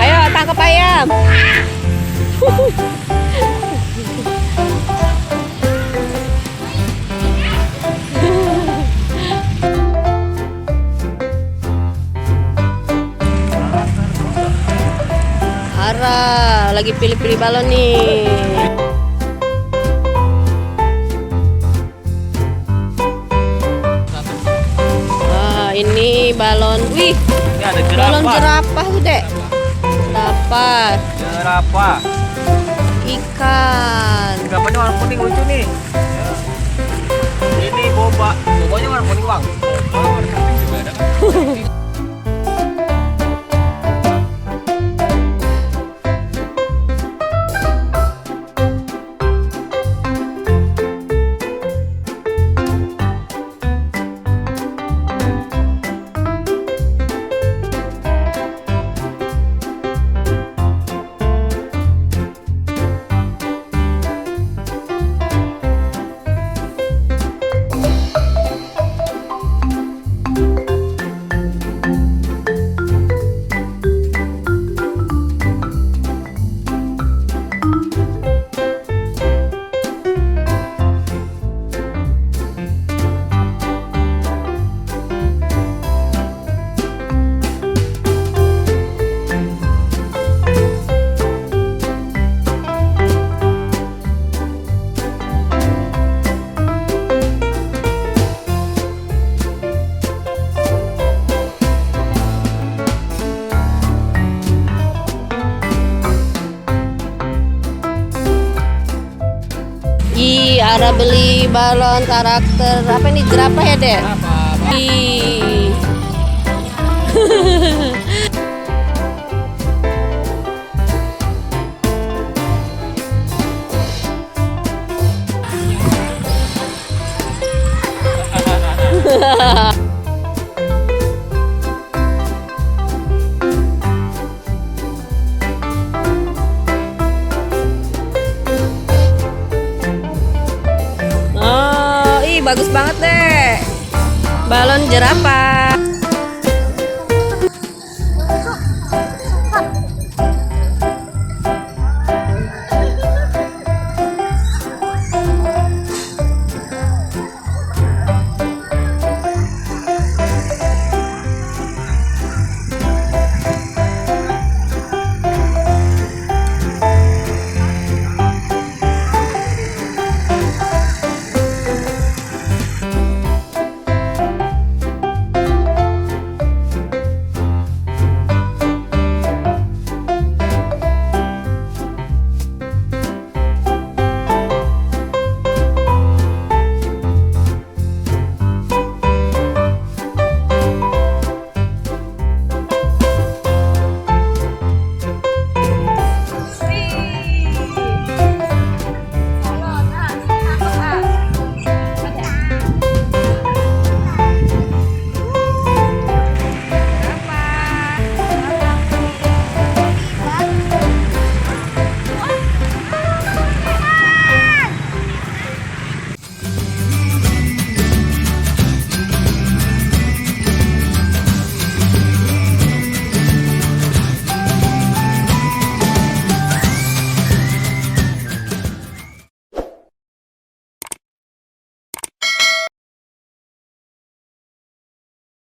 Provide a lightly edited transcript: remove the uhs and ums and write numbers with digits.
Ayo tangkap ayam. Ara, lagi pilih-pilih balon nih. Ini balon, wih, Ini ada balon jerapah tuh dek. Jerapah, jerapah. ikan. Jerapahnya warna kuning lucu nih. Ini boba, bobanya warna kuning bang. Oh, warna kuning juga ada. Ara beli balon karakter apa ini jerapah ya dek? Ih. Bagus banget deh balon jerapah.